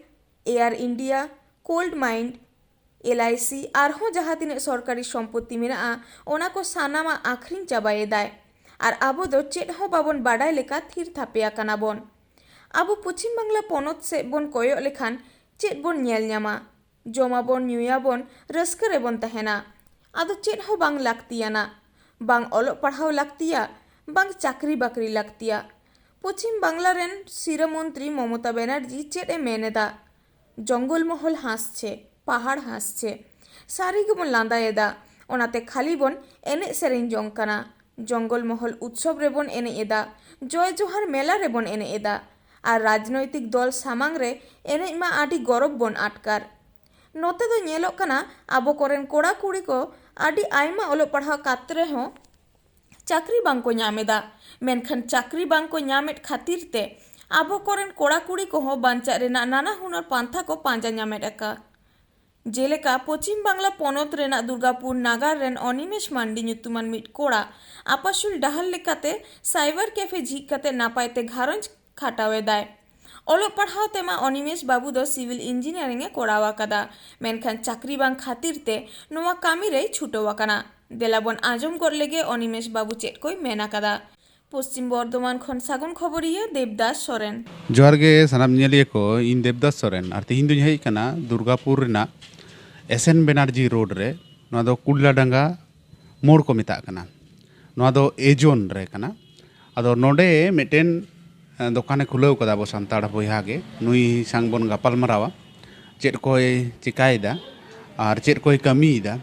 air India, coal mine, L I C, ᱟᱨᱦᱚᱸ ᱡᱟᱦᱟᱸ ᱛᱤᱱᱟᱹᱜ ᱥᱚᱨᱠᱟᱨᱤ ᱥᱚᱢᱯᱚᱛᱛᱤ ᱢᱮᱱᱟᱜᱼᱟ, ᱚᱱᱟ ᱠᱚ ᱥᱟᱱᱟᱢᱟᱜ ᱟᱠᱷᱨᱤᱧ ᱪᱟᱵᱟᱭᱮᱫᱟᱭ᱾ ᱟᱨ ᱟᱵᱚ ᱫᱚ ᱪᱮᱫ ᱦᱚᱸ ᱵᱟᱵᱚᱱ ᱵᱟᱰᱟᱭ ᱞᱮᱠᱟ ᱛᱷᱤᱨ ᱛᱷᱟᱯᱮ ᱟᱠᱟᱱᱟ ᱵᱚᱱ᱾ ᱟᱵᱚ ᱯᱚᱪᱷᱤᱢ ᱵᱟᱝᱞᱟ ᱯᱚᱱᱚᱛ ᱥᱮᱫ ᱵᱚᱱ ᱠᱚᱭᱚᱜ ᱞᱮᱠᱷᱟᱱ ᱪᱮᱫ ᱵᱚᱱ ᱧᱮᱞ ᱧᱟᱢᱟ? ᱡᱚᱢᱟᱵᱚᱱ, ᱧᱩᱭᱟᱵᱚᱱ, ᱨᱟᱹᱥᱠᱟᱹ ᱨᱮᱵᱚᱱ ᱛᱟᱦᱮᱱᱟ᱾ ᱟᱫᱚ ᱪᱮᱫ ᱦᱚᱸ ᱵᱟᱝ ᱞᱟᱹᱠᱛᱤᱭᱟᱱᱟ, ᱵᱟᱝ ᱚᱞᱚᱜ ᱯᱟᱲᱦᱟᱣ ᱞᱟᱹᱠᱛᱤᱭᱟ, ᱵᱟᱝ ᱪᱟᱹᱠᱨᱤ ᱵᱟᱹᱠᱨᱤ ᱞᱟᱹᱠᱛᱤᱭᱟ᱾ ᱯᱚᱪᱷᱤᱢ ᱵᱟᱝᱞᱟ ᱨᱮᱱ ᱥᱤᱨᱟᱹ ᱢᱚᱱᱛᱨᱤ ᱢᱚᱢᱚᱛᱟ ᱵᱮᱱᱟᱨᱡᱤ ᱪᱮᱫ ᱮ ᱢᱮᱱ ᱮᱫᱟ? ᱡᱚᱝᱜᱚᱞ ᱢᱚᱦᱚᱞ ᱦᱟᱸᱥ ᱪᱷᱮ, ᱯᱟᱦᱟᱲ ᱦᱟᱸᱥ ᱪᱷᱮ᱾ ᱥᱟᱹᱨᱤ ᱜᱮᱵᱚᱱ ᱞᱟᱸᱫᱟᱭᱮᱫᱟ, ᱚᱱᱟᱛᱮ ᱠᱷᱟᱹᱞᱤ ᱵᱚᱱ ᱮᱱᱮᱡ ᱥᱮᱨᱮᱧ ᱡᱚᱝ ᱠᱟᱱᱟ᱾ ᱡᱚᱝᱜᱚᱞ ᱢᱚᱦᱚᱞ ᱩᱛᱥᱚᱵ ᱨᱮᱵᱚᱱ ᱮᱱᱮᱡ ᱮᱫᱟ, ᱡᱚᱭ ᱡᱚᱦᱟᱨ ᱢᱮᱞᱟ ᱨᱮᱵᱚᱱ ᱮᱱᱮᱡ ᱮᱫᱟ, ᱟᱨ ᱨᱟᱡᱽᱱᱳᱭᱛᱤᱠ ᱫᱚᱞ ᱥᱟᱢᱟᱝ ᱨᱮ ᱮᱱᱮᱡ ᱢᱟ ᱟᱹᱰᱤ ᱜᱚᱨᱚᱵ ᱵᱚᱱ ᱟᱴᱠᱟᱨ᱾ ᱱᱚᱛᱮ ᱫᱚ ᱧᱮᱞᱚᱜ ᱠᱟᱱᱟ, ᱟᱵᱚ ᱠᱚᱨᱮᱱ ᱠᱚᱲᱟ ᱠᱩᱲᱤ ᱠᱚ ᱟᱹᱰᱤ ᱟᱭᱢᱟ ᱚᱞᱚᱜ ᱯᱟᱲᱦᱟᱣ ᱠᱟᱛ ᱨᱮᱦᱚᱸ ᱪᱟᱹᱠᱨᱤ ᱵᱟᱝ ᱠᱚ ᱧᱟᱢ ᱮᱫᱟ᱾ ᱢᱮᱱᱠᱷᱟᱱ ᱪᱟᱹᱠᱨᱤ ᱵᱟᱝ ᱠᱚ ᱧᱟᱢᱮᱫ ᱠᱷᱟᱹᱛᱤᱨ ᱛᱮ ᱟᱵᱚ ᱠᱚᱨᱮᱱ ᱠᱚᱲᱟ ᱠᱩᱲᱤ ᱠᱚᱦᱚᱸ ᱵᱟᱧᱪᱟᱜ ᱨᱮᱱᱟᱜ ᱱᱟᱱᱟ ᱦᱩᱱᱟᱹᱨ ᱯᱟᱱᱛᱷᱟ ᱠᱚ ᱯᱟᱸᱡᱟ ᱧᱟᱢᱮᱫ ᱟᱠᱟ᱾ ᱡᱮᱞᱮᱠᱟ, ᱯᱚᱪᱷᱤᱢ ᱵᱟᱝᱞᱟ ᱯᱚᱱᱚᱛ ᱨᱮᱱᱟᱜ ᱫᱩᱨᱜᱟᱯᱩᱨ ᱱᱟᱜᱟᱨ ᱨᱮᱱ ᱚᱱᱤᱢᱮᱥ ᱢᱟᱱᱰᱤ ᱧᱩᱛᱩᱢᱟᱱ ᱢᱤᱫ ᱠᱚᱲᱟ ᱟᱯᱟᱥᱩᱞ ᱰᱟᱦᱟᱨ ᱞᱮᱠᱟᱛᱮ ᱥᱟᱭᱵᱟᱨ ᱠᱮᱯᱷᱮ ᱡᱷᱤᱡ ᱠᱟᱛᱮ ᱱᱟᱯᱟᱭ ᱛᱮ ᱜᱷᱟᱨᱚᱸᱡᱽ ᱠᱷᱟᱴᱟᱣ ᱮᱫᱟᱭ᱾ ᱚᱞᱚᱜ ᱯᱟᱲᱦᱟᱣ ᱛᱮᱢᱟ ᱚᱱᱤᱢᱮᱥ ᱵᱟᱹᱵᱩ ᱫᱚ ᱥᱤᱵᱤᱞ ᱤᱧᱡᱤᱱᱤᱭᱟᱨᱤᱝ ᱮ ᱠᱚᱨᱟᱣ ᱟᱠᱟᱫᱟ, ᱢᱮᱱᱠᱷᱟᱱ ᱪᱟᱹᱠᱨᱤ ᱵᱟᱝ ᱠᱷᱟᱹᱛᱤᱨ ᱛᱮ ᱱᱚᱣᱟ ᱠᱟᱹᱢᱤ ᱨᱮᱭ ᱪᱷᱩᱴᱟᱹᱣ ᱟᱠᱟᱱᱟ᱾ ᱫᱮᱞᱟ ᱵᱚᱱ ᱟᱸᱡᱚᱢ ᱜᱚᱫ ᱞᱮᱜᱮ ᱚᱱᱤᱢᱮᱥ ᱵᱟᱹᱵᱩ ᱪᱮᱫ ᱠᱚᱭ ᱢᱮᱱ ᱟᱠᱟᱫᱟ᱾ ᱯᱚᱥᱪᱤᱢ ᱵᱚᱨᱫᱷᱚᱢᱟᱱ ᱠᱷᱚᱱ ᱥᱟᱹᱜᱩᱱ ᱠᱷᱚᱵᱚᱨᱤᱭᱟᱹ ᱫᱮᱵᱽᱫᱟᱥ ᱥᱚᱨᱮᱱ᱾ ᱡᱚᱦᱟᱨ ᱜᱮ ᱥᱟᱱᱟᱢ ᱧᱮᱞᱤᱭᱟᱹ ᱠᱚ, ᱤᱧ ᱫᱮᱵᱽᱫᱟᱥ ᱥᱚᱨᱮᱱ ᱟᱨ ᱛᱤᱦᱤᱧ ᱫᱩᱧ ᱦᱮᱡ ᱟᱠᱟᱱᱟ ᱫᱩᱨᱜᱟᱯᱩᱨ ᱨᱮᱱᱟᱜ ᱮᱥ ᱮᱱ ᱵᱮᱱᱟᱨᱡᱤ ᱨᱳᱰ ᱨᱮ᱾ ᱱᱚᱣᱟ ᱫᱚ ᱠᱩᱰᱞᱟᱰᱟᱸᱜᱟ ᱢᱳᱲ ᱠᱚ ᱢᱮᱛᱟᱜ ᱠᱟᱱᱟ᱾ ᱱᱚᱣᱟ ᱫᱚ ᱮ ᱡᱳᱱ ᱨᱮ ᱠᱟᱱᱟ᱾ ᱟᱫᱚ ᱱᱚᱰᱮ ᱢᱤᱫᱴᱮᱱ, ᱮ, ᱫᱚᱠᱟᱱᱮ ᱠᱷᱩᱞᱟᱹᱣ ᱠᱟᱫᱟ ᱟᱵᱚ ᱥᱟᱱᱛᱟᱲ ᱵᱚᱭᱦᱟ ᱜᱮ᱾ ᱱᱩᱭ ᱥᱟᱝ ᱵᱚᱱ ᱜᱟᱯᱟᱞ ᱢᱟᱨᱟᱣᱟ, ᱪᱮᱫ ᱠᱚᱭ ᱪᱮᱠᱟᱭᱮᱫᱟ ᱟᱨ ᱪᱮᱫ ᱠᱚᱭ ᱠᱟᱹᱢᱤᱭᱮᱫᱟ᱾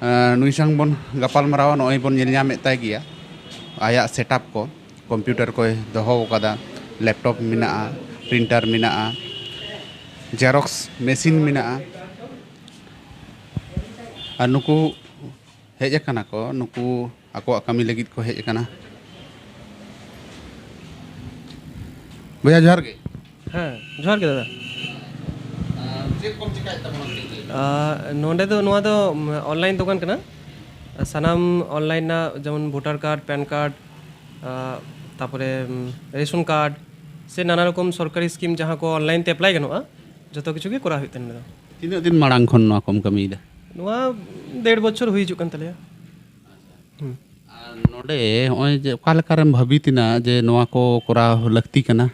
ᱮ, ᱱᱩᱭ ᱥᱟᱝ ᱵᱚᱱ ᱜᱟᱯᱟᱞ ᱢᱟᱨᱟᱣᱟ᱾ ᱱᱚᱜᱼᱚᱭ ᱵᱚᱱ ᱧᱮᱞ ᱧᱟᱢᱮᱫ ᱛᱟᱭ ᱜᱮᱭᱟ ᱟᱭᱟᱜ ᱥᱮᱴᱟᱯ ᱠᱚ, ᱠᱚᱢᱯᱤᱭᱩᱴᱟᱨ ᱠᱚᱭ ᱫᱚᱦᱚ ᱟᱠᱟᱫᱟ, ᱞᱮᱯᱴᱚᱯ ᱢᱮᱱᱟᱜᱼᱟ, ᱯᱨᱤᱱᱴᱟᱨ ᱢᱮᱱᱟᱜᱼᱟ, ᱡᱮᱨᱚᱠᱥ ᱢᱮᱥᱤᱱ ᱢᱮᱱᱟᱜᱼᱟ᱾ ᱟᱨ ᱱᱩᱠᱩ ᱦᱮᱡ ᱟᱠᱟᱱᱟ ᱠᱚ, ᱱᱩᱠᱩ ᱟᱠᱚᱣᱟᱜ ᱠᱟᱹᱢᱤ ᱞᱟᱹᱜᱤᱫ ᱠᱚ ᱦᱮᱡ ᱟᱠᱟᱱᱟ᱾ ᱵᱚᱭᱦᱟ, ᱡᱚᱦᱟᱨ ᱜᱮ᱾ ᱦᱮᱸ, ᱡᱚᱦᱟᱨ ᱜᱮ ᱫᱟᱫᱟ᱾ ᱟᱨ ᱪᱮᱫ ᱠᱚᱢ ᱪᱮᱠᱟᱭᱮᱫ ᱛᱟᱵᱚᱱᱟ, ᱠᱟᱹᱴᱤᱡ ᱞᱟᱹᱭ ᱢᱮ? ᱟᱨ ᱱᱚᱰᱮ ᱫᱚ, ᱱᱚᱣᱟ ᱫᱚ, ᱩᱢ, ᱚᱱᱞᱟᱭᱤᱱ ᱫᱚᱠᱟᱱ ᱠᱟᱱᱟ᱾ ᱥᱟᱱᱟᱢ ᱚᱱᱞᱟᱭᱤᱱ ᱨᱮᱱᱟᱜ, ᱡᱮᱢᱚᱱ ᱵᱷᱳᱴᱟᱨ ᱠᱟᱨᱰ, ᱯᱮᱱ ᱠᱟᱨᱰ, ᱟᱨ ᱛᱟᱯᱚᱨᱮ, ᱩᱢ, ᱨᱮᱥᱚᱱ ᱠᱟᱨᱰ, ᱥᱮ ᱱᱟᱱᱟ ᱨᱚᱠᱚᱢ ᱥᱚᱨᱠᱟᱨᱤ ᱥᱠᱤᱢ ᱡᱟᱦᱟᱸ ᱠᱚ ᱚᱱᱞᱟᱭᱤᱱ ᱛᱮ ᱮᱯᱞᱟᱭ ᱜᱟᱱᱚᱜᱼᱟ, ᱡᱚᱛᱚ ᱠᱤᱪᱷᱩ ᱜᱮ ᱠᱚᱨᱟᱣ ᱦᱩᱭᱩᱜ ᱛᱟᱦᱮᱱ ᱱᱚᱰᱮ ᱫᱚ᱾ ᱛᱤᱱᱟᱹᱜ ᱫᱤᱱ ᱢᱟᱲᱟᱝ ᱠᱷᱚᱱ ᱱᱚᱣᱟ ᱠᱚᱢ ᱠᱟᱹᱢᱤᱭᱮᱫᱟ? ᱱᱚᱣᱟ ᱰᱮᱲ ᱵᱚᱪᱷᱚᱨ ᱦᱩᱭ ᱦᱤᱡᱩᱜ ᱠᱟᱱ ᱛᱟᱞᱮᱭᱟ᱾ ᱦᱩᱸ᱾ ᱟᱨ ᱱᱚᱰᱮ ᱦᱚᱸᱜᱼᱚᱭ ᱡᱮ ᱚᱠᱟ ᱞᱮᱠᱟᱨᱮᱢ ᱵᱷᱟᱹᱵᱤᱛ ᱮᱱᱟ ᱡᱮ ᱱᱚᱣᱟ ᱠᱚ ᱠᱚᱨᱟᱣ ᱞᱟᱹᱠᱛᱤ ᱠᱟᱱᱟ?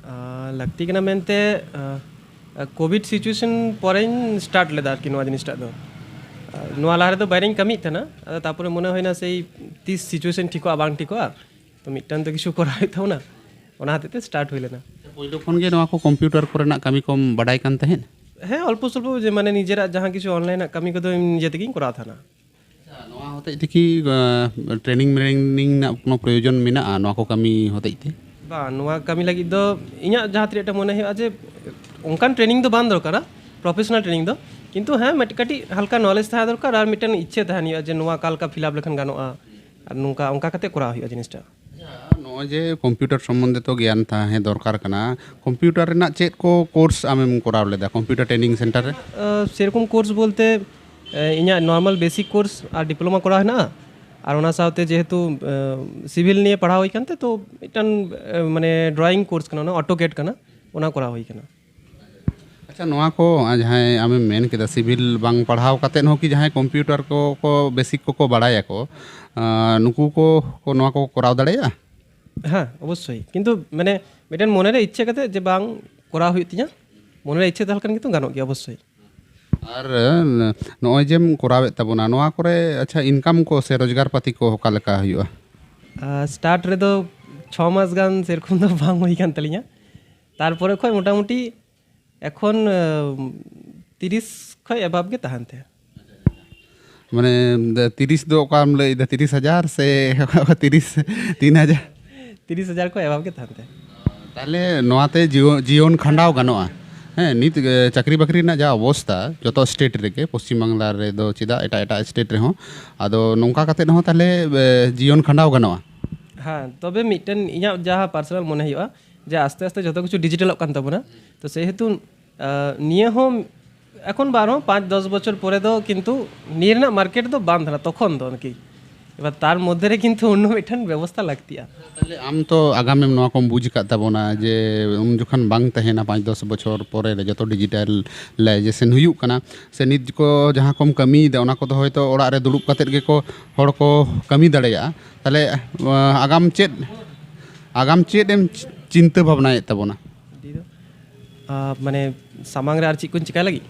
ᱟᱨ ᱞᱟᱹᱠᱛᱤ ᱠᱟᱱᱟ ᱢᱮᱱᱛᱮ, ᱟᱨ, ᱟᱨ ᱠᱳᱵᱷᱤᱰ ᱥᱤᱪᱩᱭᱮᱥᱚᱱ ᱯᱚᱨᱮᱧ ᱥᱴᱟᱨᱴ ᱞᱮᱫᱟ ᱟᱨᱠᱤ ᱱᱚᱣᱟ ᱡᱤᱱᱤᱥᱴᱟᱜ ᱫᱚ᱾ ᱟᱨ ᱱᱚᱣᱟ ᱞᱟᱦᱟ ᱨᱮᱫᱚ ᱵᱟᱭᱨᱮᱧ ᱠᱟᱹᱢᱤᱭᱮᱫ ᱛᱟᱦᱮᱱᱟ, ᱟᱫᱚ ᱛᱟᱨᱯᱚᱨᱮ ᱢᱚᱱᱮ ᱦᱩᱭᱱᱟ ᱥᱮᱭ ᱛᱤᱥ ᱥᱤᱪᱩᱭᱮᱥᱚᱱ ᱴᱷᱤᱠᱚᱜᱼᱟ ᱵᱟᱝ ᱴᱷᱤᱠᱚᱜᱼᱟ, ᱛᱚ ᱢᱤᱫᱴᱟᱝ ᱛᱚ ᱠᱤᱪᱷᱩ ᱠᱚᱨᱟᱣ ᱦᱩᱭᱩᱜ ᱛᱟᱵᱚᱱᱟ, ᱚᱱᱟ ᱦᱚᱛᱮᱡ ᱛᱮ ᱥᱴᱟᱨᱴ ᱦᱩᱭ ᱞᱮᱱᱟ᱾ ᱯᱳᱭᱞᱳ ᱠᱷᱚᱱ ᱜᱮ ᱱᱚᱣᱟ ᱠᱚ ᱠᱚᱢᱯᱤᱭᱩᱴᱟᱨ ᱠᱚᱨᱮᱱᱟᱜ ᱠᱟᱹᱢᱤ ᱠᱚᱢ ᱵᱟᱰᱟᱭ ᱠᱟᱱ ᱛᱟᱦᱮᱸᱫ? ᱦᱮᱸ, ᱚᱞᱯᱚ ᱥᱚᱞᱯᱚ, ᱡᱮ ᱢᱟᱱᱮ ᱱᱤᱡᱮᱨᱟᱜ ᱡᱟᱦᱟᱸ ᱠᱤᱪᱷᱩ ᱚᱱᱞᱟᱭᱤᱱᱟᱜ ᱠᱟᱹᱢᱤ ᱠᱚᱫᱚ ᱤᱧ ᱱᱤᱡᱮ ᱛᱮᱜᱮᱧ ᱠᱚᱨᱟᱣ ᱛᱟᱦᱮᱱᱟ᱾ ᱟᱪᱪᱷᱟ, ᱱᱚᱣᱟ ᱦᱚᱛᱮᱡ ᱛᱮ ᱠᱤ, ᱟᱸ, ᱴᱨᱮᱱᱤᱝ ᱢᱨᱮᱱᱤᱝ ᱨᱮᱱᱟᱜ ᱠᱳᱱᱳ ᱯᱨᱚᱭᱳᱡᱚᱱ ᱢᱮᱱᱟᱜᱼᱟ ᱱᱚᱣᱟ ᱠᱚ ᱠᱟᱹᱢᱤ ᱦᱚᱛᱮᱡ ᱛᱮ? ᱵᱟᱝ, ᱱᱚᱣᱟ ᱠᱟᱹᱢᱤ ᱞᱟᱹᱜᱤᱫ ᱫᱚ ᱤᱧᱟᱹᱜ ᱡᱟᱦᱟᱸ ᱛᱤᱱᱟᱹᱜ ᱴᱟ ᱢᱚᱱᱮ ᱦᱩᱭᱩᱜᱼᱟ ᱡᱮ ᱚᱱᱠᱟᱱ ᱴᱨᱮᱱᱤᱝ ᱫᱚ ᱵᱟᱝ ᱫᱚᱨᱠᱟᱨᱟ, ᱯᱨᱚᱯᱷᱮᱥᱚᱱᱟᱞ ᱴᱨᱮᱱᱤᱝ ᱫᱚ, ᱠᱤᱱᱛᱩ ᱦᱮᱸ, ᱢᱤᱫ ᱠᱟᱹᱴᱤᱡ ᱦᱟᱞᱠᱟ ᱱᱚᱞᱮᱡᱽ ᱛᱟᱦᱮᱸ ᱫᱚᱨᱠᱟᱨ ᱟᱨ ᱢᱤᱫᱴᱮᱱ ᱤᱪᱪᱷᱟᱹ ᱛᱟᱦᱮᱱ ᱦᱩᱭᱩᱜᱼᱟ ᱡᱮ ᱱᱚᱣᱟ ᱚᱠᱟ ᱞᱮᱠᱟ ᱯᱷᱤᱞᱟᱯ ᱞᱮᱠᱷᱟᱱ ᱜᱟᱱᱚᱜᱼᱟ, ᱟᱨ ᱱᱚᱝᱠᱟ, ᱚᱱᱠᱟ ᱠᱟᱛᱮ ᱠᱚᱨᱟᱣ ᱦᱩᱭᱩᱜᱼᱟ ᱡᱤᱱᱤᱥᱴᱟ᱾ ᱟᱪᱪᱷᱟ, ᱱᱚᱜᱼᱚᱭ ᱡᱮ ᱠᱚᱢᱯᱤᱭᱩᱴᱟᱨ ᱥᱚᱢᱵᱚᱱᱫᱷᱮ ᱛᱚ ᱜᱮᱭᱟᱱ ᱛᱟᱦᱮᱸ ᱫᱚᱨᱠᱟᱨ ᱠᱟᱱᱟ, ᱠᱚᱢᱯᱤᱭᱩᱴᱟᱨ ᱨᱮᱱᱟᱜ ᱪᱮᱫ ᱠᱚ ᱠᱳᱨᱥ ᱟᱢᱮᱢ ᱠᱚᱨᱟᱣ ᱞᱮᱫᱟ ᱠᱚᱢᱯᱤᱭᱩᱴᱟᱨ ᱴᱨᱮᱱᱤᱝ ᱥᱮᱱᱴᱟᱨ ᱨᱮ? ᱟᱸ, ᱥᱮᱨᱚᱠᱚᱢ ᱠᱳᱨᱥ ᱵᱚᱞᱛᱮ, ᱟᱸ, ᱤᱧᱟᱹᱜ ᱱᱚᱨᱢᱟᱞ ᱵᱮᱥᱤᱠ ᱠᱳᱨᱥ ᱟᱨ ᱰᱤᱯᱞᱳᱢᱟ ᱠᱚᱨᱟᱣ ᱦᱮᱱᱟᱜᱼᱟ, ᱟᱨ ᱚᱱᱟ ᱥᱟᱶᱛᱮ ᱡᱮᱦᱮᱛᱩ, ᱟᱸ, ᱥᱤᱵᱷᱤᱞ ᱱᱤᱭᱮ ᱯᱟᱲᱦᱟᱣ ᱦᱩᱭ ᱠᱟᱱᱛᱮ, ᱛᱚ ᱢᱤᱫᱴᱟᱝ, ᱟᱸ, ᱢᱟᱱᱮ ᱰᱨᱚᱭᱤᱝ ᱠᱳᱨᱥ ᱠᱟᱱᱟ, ᱚᱱᱟ ᱚᱴᱳᱠᱮᱰ ᱠᱟᱱᱟ, ᱚᱱᱟ ᱠᱚᱨᱟᱣ ᱦᱩᱭ ᱠᱟᱱᱟ᱾ ᱱᱚᱣᱟ ᱠᱚ, ᱟᱨ ᱡᱟᱦᱟᱸᱭ ᱟᱢᱮᱢ ᱢᱮᱱ ᱠᱮᱫᱟ, ᱥᱤᱵᱷᱤᱞ ᱵᱟᱝ ᱯᱟᱲᱦᱟᱣ ᱠᱟᱛᱮᱫ ᱦᱚᱸ ᱠᱤ ᱡᱟᱦᱟᱸᱭ ᱠᱚᱢᱯᱤᱭᱩᱴᱟᱨ ᱠᱚ, ᱠᱚ ᱵᱮᱥᱤᱠ ᱠᱚᱠᱚ ᱵᱟᱲᱟᱭᱟᱠᱚ, ᱟᱸ, ᱱᱩᱠᱩ ᱠᱚ, ᱠᱚ ᱱᱚᱣᱟ ᱠᱚ ᱠᱚᱨᱟᱣ ᱫᱟᱲᱮᱭᱟᱜᱼᱟ? ᱦᱮᱸ, ᱚᱵᱚᱥᱥᱳᱭ᱾ ᱠᱤᱱᱛᱩ ᱢᱟᱱᱮ ᱢᱤᱫᱴᱮᱱ ᱢᱚᱱᱮᱨᱮ ᱤᱪᱪᱷᱟᱹ ᱠᱟᱛᱮ ᱡᱮ ᱵᱟᱝ ᱠᱚᱨᱟᱣ ᱦᱩᱭᱩᱜ ᱛᱤᱧᱟᱹ, ᱢᱚᱱᱮᱨᱮ ᱤᱪᱪᱷᱟᱹ ᱛᱟᱦᱮᱸ ᱞᱮᱠᱷᱟᱱ ᱠᱤᱱᱛᱩ ᱜᱟᱱᱚᱜ ᱜᱮᱭᱟ ᱚᱵᱚᱥᱥᱳᱭ᱾ ᱟᱨ, ᱟᱸ, ᱱᱚᱜᱼᱚᱭ ᱡᱮᱢ ᱠᱚᱨᱟᱣᱮᱫ ᱛᱟᱵᱚᱱᱟ, ᱱᱚᱣᱟ ᱠᱚᱨᱮ ᱟᱪᱪᱷᱟ ᱤᱱᱠᱟᱢ ᱠᱚ ᱥᱮ ᱨᱳᱡᱽᱜᱟᱨ ᱯᱟᱹᱛᱤ ᱠᱚ ᱚᱠᱟ ᱞᱮᱠᱟ ᱦᱩᱭᱩᱜᱼᱟ? ᱟᱨ start ᱨᱮᱫᱚ ᱪᱷᱚ ᱢᱟᱥ ᱜᱟᱱ ᱥᱮᱨᱚᱠᱚᱢ ᱫᱚ ᱵᱟᱝ ᱦᱩᱭ ᱠᱟᱱ ᱛᱟᱹᱞᱤᱧᱟ᱾ ᱛᱟᱨᱯᱚᱨᱮ ᱠᱷᱚᱱ ᱢᱚᱴᱟᱢᱩᱴᱤ ᱮᱠᱷᱚᱱ, ᱟᱸ, ᱛᱤᱨᱤᱥ ᱠᱷᱚᱱ above ᱜᱮ ᱛᱟᱦᱮᱱ ᱛᱮ᱾ ᱢᱟᱱᱮ, ᱫᱟ-, ᱛᱤᱨᱤᱥ ᱫᱚ ᱚᱠᱟᱢ ᱞᱟᱹᱭᱫᱟ? ᱛᱤᱨᱤᱥ ᱦᱟᱡᱟᱨ ᱥᱮ ᱛᱤᱨᱤᱥ, ᱛᱤᱱ ᱦᱟᱡᱟᱨ? ᱛᱤᱨᱤᱥ ᱦᱟᱡᱟᱨ ᱠᱷᱚᱱ above ᱜᱮ ᱛᱟᱦᱮᱱ ᱛᱮ᱾ ᱛᱟᱦᱞᱮ ᱱᱚᱣᱟᱛᱮ ᱡᱤᱭᱚ-, ᱡᱤᱭᱚᱱ ᱠᱷᱟᱸᱰᱟᱣ ᱜᱟᱱᱚᱜᱼᱟ? ᱦᱮᱸ, ᱱᱤᱛ, ᱮ, ᱪᱟᱹᱠᱨᱤ ᱵᱟᱹᱠᱨᱤ ᱨᱮᱱᱟᱜ ᱡᱟ ᱚᱵᱚᱥᱛᱟ ᱡᱚᱛᱚ state ᱨᱮᱜᱮ, ᱯᱚᱥᱪᱤᱢ ᱵᱟᱝᱞᱟ ᱨᱮᱫᱚ ᱪᱮᱫᱟᱜ, ᱮᱴᱟᱜ ᱮᱴᱟᱜ state ᱨᱮᱦᱚᱸ, ᱟᱫᱚ ᱱᱚᱝᱠᱟ ᱠᱟᱛᱮᱫ ᱦᱚᱸ ᱛᱟᱦᱞᱮ, ᱮ, ᱡᱤᱭᱚᱱ ᱠᱷᱟᱸᱰᱟᱣ ᱜᱟᱱᱚᱜᱼᱟ? ᱦᱮᱸ, ᱛᱚᱵᱮ ᱢᱤᱫᱴᱮᱱ ᱤᱧᱟᱹᱜ ᱡᱟᱦᱟᱸ personal ᱢᱚᱱᱮ ᱦᱩᱭᱩᱜᱼᱟ ᱡᱮ ᱟᱥᱛᱮ ᱟᱥᱛᱮ ᱡᱚᱛᱚ ᱠᱤᱪᱷᱩ digitalᱚᱜ ᱠᱟᱱ ᱛᱟᱵᱚᱱᱟ, ᱛᱚ ᱥᱮᱦᱮᱛᱩ, ᱟ, ᱱᱤᱭᱟᱹ ᱦᱚᱸ ᱮᱠᱷᱚᱱ ᱵᱟᱨᱦᱚᱸ ᱯᱟᱸᱪ ᱫᱚᱥ ᱵᱚᱪᱷᱚᱨ ᱯᱚᱨᱮ ᱫᱚ ᱠᱤᱱᱛᱩ ᱱᱤᱭᱟᱹ ᱨᱮᱱᱟᱜ market ᱫᱚ ᱵᱟᱝ ᱛᱟᱦᱮᱱᱟ ᱛᱚᱠᱷᱚᱱ ᱫᱚ ᱟᱨᱠᱤ᱾ ᱮᱵᱟᱨ ᱛᱟᱨ ᱢᱚᱫᱽᱫᱷᱮ ᱨᱮ ᱠᱤᱱᱛᱩ ᱚᱱᱱᱚ ᱢᱤᱫᱴᱮᱱ ᱵᱮᱵᱚᱥᱛᱷᱟ ᱞᱟᱹᱠᱛᱤᱜᱼᱟ᱾ ᱛᱟᱦᱞᱮ ᱟᱢ ᱛᱚ ᱟᱜᱟᱢᱮᱢ ᱱᱚᱣᱟ ᱠᱚᱢ ᱵᱩᱡᱽ ᱟᱠᱟᱫ ᱛᱟᱵᱚᱱᱟ ᱡᱮ ᱩᱱ ᱡᱚᱠᱷᱚᱱ ᱵᱟᱝ ᱛᱟᱦᱮᱱᱟ, ᱯᱟᱸᱪ ᱫᱚᱥ ᱵᱚᱪᱷᱚᱨ ᱯᱚᱨᱮ ᱨᱮ ᱡᱚᱛᱚ digitalization ᱦᱩᱭᱩᱜ ᱠᱟᱱᱟ, ᱥᱮ ᱱᱤᱛ ᱠᱚ ᱡᱟᱦᱟᱸ ᱠᱚᱢ ᱠᱟᱹᱢᱤᱭᱮᱫᱟ ᱚᱱᱟ ᱠᱚᱫᱚ ᱦᱚᱭᱛᱳ ᱚᱲᱟᱜ ᱨᱮ ᱫᱩᱲᱩᱵ ᱠᱟᱛᱮᱫ ᱜᱮᱠᱚ ᱦᱚᱲ ᱠᱚ ᱠᱟᱹᱢᱤ ᱫᱟᱲᱮᱭᱟᱜᱼᱟ᱾ ᱛᱟᱦᱞᱮ, ᱟ, ᱟᱜᱟᱢ ᱪᱮᱫ, ᱟᱜᱟᱢ ᱪᱮᱫ ᱮᱢ ᱪᱤᱱᱛᱟᱹ ᱵᱷᱟᱵᱽᱱᱟᱭᱮᱫ ᱛᱟᱵᱚᱱᱟ? ᱫᱤ ᱫᱚ, ᱟ, ᱢᱟᱱᱮ ᱥᱟᱢᱟᱝ ᱨᱮ ᱟᱨ ᱪᱮᱫ ᱠᱚᱧ ᱪᱤᱠᱟᱹᱭ ᱞᱟᱹᱜᱤᱫ?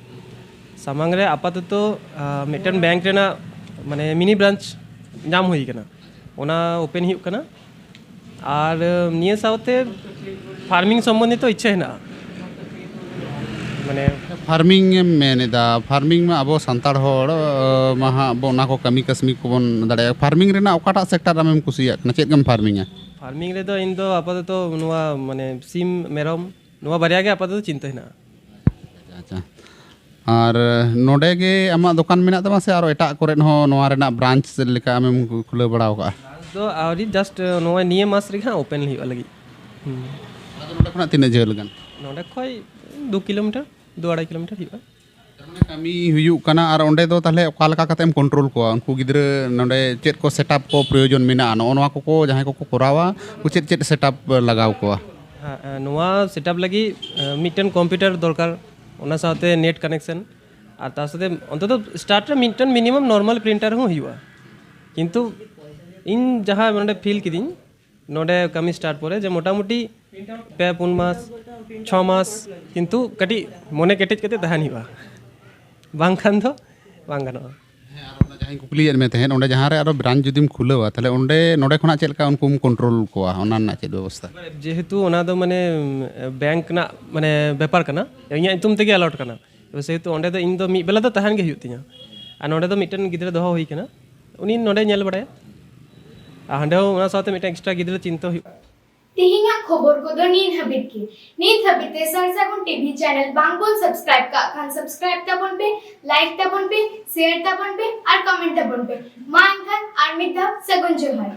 ᱥᱟᱢᱟᱝ ᱨᱮ ᱟᱯᱟᱛᱚᱛᱚ, ᱟ, ᱢᱤᱫᱴᱮᱱ bank ᱨᱮᱱᱟᱜ ᱢᱟᱱᱮ mini branch ᱧᱟᱢ ᱦᱩᱭ ᱠᱟᱱᱟ, ᱚᱱᱟ open ᱦᱩᱭᱩᱜ ᱠᱟᱱᱟ᱾ ᱟᱨ, ᱟ, ᱱᱤᱭᱟᱹ ᱥᱟᱶᱛᱮ farming ᱥᱚᱢᱵᱚᱱᱫᱷᱤᱛᱚ ᱤᱪᱪᱷᱟᱹ ᱦᱮᱱᱟᱜᱼᱟ᱾ ᱢᱟᱱᱮ farming ᱮᱢ ᱢᱮᱱ ᱮᱫᱟ, farming ᱢᱟ ᱟᱵᱚ ᱥᱟᱱᱛᱟᱲ ᱦᱚᱲ, ᱟ, ᱢᱟ ᱦᱟᱸᱜ ᱵᱚ ᱚᱱᱟ ᱠᱚ ᱠᱟᱹᱢᱤ ᱠᱟᱹᱥᱢᱤ ᱠᱚᱵᱚᱱ ᱫᱟᱲᱮᱭᱟᱜᱼᱟ᱾ Farming ᱨᱮᱱᱟᱜ ᱚᱠᱟᱴᱟᱜ sector ᱟᱢᱮᱢ ᱠᱩᱥᱤᱭᱟᱜ ᱠᱟᱱᱟ? ᱪᱮᱫ ᱜᱮᱢ farming ᱟ? Farming ᱨᱮᱫᱚ ᱤᱧ ᱫᱚ ᱟᱯᱟᱛᱚᱛᱚ ᱱᱚᱣᱟ ᱢᱟᱱᱮ ᱥᱤᱢ, ᱢᱮᱨᱚᱢ, ᱱᱚᱣᱟ ᱵᱟᱨᱭᱟ ᱜᱮ ᱟᱯᱟᱛᱚᱛᱚ ᱪᱤᱱᱛᱟᱹ ᱦᱮᱱᱟᱜᱼᱟ᱾ ᱟᱪᱪᱷᱟ, ᱟᱪᱪᱷᱟ᱾ ᱟᱨ ᱱᱚᱰᱮ ᱜᱮ ᱟᱢᱟᱜ ᱫᱚᱠᱟᱱ ᱢᱮᱱᱟᱜ ᱛᱟᱢᱟ ᱥᱮ ᱟᱨᱚ ᱮᱴᱟᱜ ᱠᱚᱨᱮ ᱦᱚᱸ ᱱᱚᱣᱟ ᱨᱮᱱᱟᱜ branch ᱞᱮᱠᱟ ᱟᱢᱮᱢ ᱠᱷᱩᱞᱟᱹᱣ ᱵᱟᱲᱟ ᱟᱠᱟᱫᱼᱟ? ᱫᱚ ᱟᱹᱣᱨᱤ, just ᱱᱚᱜᱼᱚᱭ ᱱᱤᱭᱟᱹ ᱢᱟᱥ ᱨᱮᱜᱮ ᱦᱟᱸᱜ open ᱦᱩᱭᱩᱜᱼᱟ ᱞᱟᱹᱜᱤᱫ᱾ ᱦᱩᱸ᱾ ᱟᱫᱚ ᱱᱚᱰᱮ ᱠᱷᱚᱱᱟᱜ ᱛᱤᱱᱟᱹᱜ ᱡᱷᱟᱹᱞ ᱜᱟᱱ? ᱱᱚᱰᱮ ᱠᱷᱚᱡ ᱫᱩ ᱠᱤᱞᱳᱢᱤᱴᱟᱨ, ᱫᱩ ᱟᱲᱟᱭ ᱠᱤᱞᱳᱢᱤᱴᱟᱨ ᱦᱩᱭᱩᱜᱼᱟ᱾ ᱛᱟᱨ ᱢᱟᱱᱮ ᱠᱟᱹᱢᱤ ᱦᱩᱭᱩᱜ ᱠᱟᱱᱟ, ᱟᱨ ᱚᱸᱰᱮ ᱫᱚ ᱛᱟᱦᱞᱮ ᱚᱠᱟ ᱞᱮᱠᱟ ᱠᱟᱛᱮᱢ control ᱠᱚᱣᱟ? ᱩᱱᱠᱩ ᱜᱤᱫᱽᱨᱟᱹ ᱱᱚᱰᱮ ᱪᱮᱫ ᱠᱚ setup ᱠᱚ ᱯᱨᱚᱭᱳᱡᱚᱱ ᱢᱮᱱᱟᱜᱼᱟ, ᱱᱚᱜᱼᱚ ᱱᱚᱣᱟ ᱠᱚᱠᱚ ᱡᱟᱦᱟᱸᱭ ᱠᱚᱠᱚ ᱠᱚᱨᱟᱣᱟ, ᱩᱱᱠᱩ ᱪᱮᱫ ᱪᱮᱫ setup ᱞᱟᱜᱟᱣ ᱠᱚᱣᱟ? ᱦᱮᱸ, ᱱᱚᱣᱟ setup ᱞᱟᱹᱜᱤᱫ, ᱮ, ᱢᱤᱫᱴᱮᱱ computer ᱫᱚᱨᱠᱟᱨ, ᱚᱱᱟ ᱥᱟᱶᱛᱮ ᱱᱮᱴ ᱠᱟᱱᱮᱠᱥᱚᱱ, ᱟᱨ ᱛᱟ ᱥᱟᱛᱮ ᱚᱱᱛᱚᱛᱚ ᱥᱴᱟᱨᱴ ᱨᱮ ᱢᱤᱫᱴᱮᱱ ᱢᱤᱱᱤᱢᱟᱢ ᱱᱚᱨᱢᱟᱞ ᱯᱨᱤᱱᱴᱟᱨ ᱦᱚᱸ ᱦᱩᱭᱩᱜᱼᱟ᱾ ᱠᱤᱱᱛᱩ ᱤᱧ ᱡᱟᱦᱟᱸ ᱱᱚᱰᱮ ᱯᱷᱤᱞ ᱠᱤᱫᱤᱧ, ᱱᱚᱰᱮ ᱠᱟᱹᱢᱤ ᱥᱴᱟᱨᱴ ᱯᱚᱨᱮ, ᱡᱮ ᱢᱚᱴᱟᱢᱩᱴᱤ ᱯᱮ ᱯᱩᱱ ᱢᱟᱥ, ᱪᱷᱚ ᱢᱟᱥ, ᱠᱤᱱᱛᱩ ᱠᱟᱹᱴᱤᱡ ᱢᱚᱱᱮ ᱠᱮᱴᱮᱡ ᱠᱟᱛᱮ ᱛᱟᱦᱮᱱ ᱦᱩᱭᱩᱜᱼᱟ, ᱵᱟᱝᱠᱷᱟᱱ ᱫᱚ ᱵᱟᱝ ᱜᱟᱱᱚᱜᱼᱟ᱾ ᱦᱮᱸ, ᱟᱨ ᱚᱱᱟ ᱡᱟᱦᱟᱸᱧ ᱠᱩᱠᱞᱤᱭᱮᱫ ᱢᱮ ᱛᱟᱦᱮᱸᱫ, ᱚᱸᱰᱮ ᱡᱟᱦᱟᱸ ᱨᱮ ᱟᱨᱚ ᱵᱨᱟᱧᱪ ᱡᱩᱫᱤᱢ ᱠᱷᱩᱞᱟᱹᱣᱟ, ᱛᱟᱦᱚᱞᱮ ᱚᱸᱰᱮ, ᱱᱚᱰᱮ ᱠᱷᱚᱱᱟᱜ ᱪᱮᱫ ᱞᱮᱠᱟ ᱩᱱᱠᱩᱢ ᱠᱚᱱᱴᱨᱳᱞ ᱠᱚᱣᱟ, ᱚᱱᱟ ᱨᱮᱱᱟᱜ ᱪᱮᱫ ᱵᱮᱵᱚᱥᱛᱷᱟ? ᱡᱮᱦᱮᱛᱩ ᱚᱱᱟ ᱫᱚ ᱢᱟᱱᱮ ᱵᱮᱝᱠ ᱨᱮᱱᱟᱜ ᱢᱟᱱᱮ ᱵᱮᱯᱟᱨ ᱠᱟᱱᱟ, ᱤᱧᱟᱹᱜ ᱧᱩᱛᱩᱢ ᱛᱮᱜᱮ ᱮᱞᱟᱣᱩᱰ ᱠᱟᱱᱟ᱾ ᱛᱚᱵᱮ ᱥᱮᱦᱮᱛᱩ ᱚᱸᱰᱮ ᱫᱚ ᱤᱧ ᱫᱚ ᱢᱤᱫ ᱵᱮᱞᱟ ᱫᱚ ᱛᱟᱦᱮᱱ ᱜᱮ ᱦᱩᱭᱩᱜ ᱛᱤᱧᱟ᱾ ᱟᱨ ᱱᱚᱰᱮ ᱫᱚ ᱢᱤᱫᱴᱮᱱ ᱜᱤᱫᱽᱨᱟᱹ ᱫᱚᱦᱚ ᱦᱩᱭ ᱠᱟᱱᱟ, ᱩᱱᱤ ᱱᱚᱰᱮ ᱧᱮᱞ ᱵᱟᱲᱟᱭᱟ᱾ ᱟᱨ ᱦᱟᱸᱰᱮ ᱦᱚᱸ ᱚᱱᱟ ᱥᱟᱶᱛᱮ ᱢᱤᱫᱴᱮᱱ ᱮᱠᱥᱴᱨᱟ ᱜᱤᱫᱽᱨᱟᱹ ᱪᱤᱱᱛᱟᱹ ᱦᱩᱭᱩᱜᱼᱟ᱾ ᱛᱮᱦᱮᱧᱟᱜ ᱠᱷᱚᱵᱚᱨ ᱠᱚᱫᱚ ᱱᱤᱱ ᱦᱟᱹᱵᱤᱡ ᱜᱮ᱾ ᱱᱤᱛ ᱦᱟᱹᱵᱤᱡ ᱛᱮ ᱥᱟᱨ ᱥᱟᱹᱜᱩᱱ ᱴᱤᱵᱷᱤ ᱪᱮᱱᱮᱞ ᱵᱟᱝ ᱵᱚᱱ ᱥᱟᱵᱥᱠᱨᱟᱭᱤᱵ ᱠᱟᱜ ᱠᱷᱟᱱ ᱥᱟᱵᱥᱠᱨᱟᱭᱤᱵ ᱛᱟᱵᱚᱱ ᱯᱮ, ᱞᱟᱭᱤᱠ ᱛᱟᱵᱚᱱ ᱯᱮ, ᱥᱮᱭᱟᱨ ᱛᱟᱵᱚᱱ ᱯᱮ ᱟᱨ ᱠᱚᱢᱮᱱᱴ ᱛᱟᱵᱚᱱ ᱯᱮ᱾ ᱢᱟ ᱮᱱᱠᱷᱟᱱ ᱟᱨ ᱢᱤᱫ ᱫᱷᱟᱣ ᱥᱟᱹᱜᱩᱱ ᱡᱚᱦᱟᱨ᱾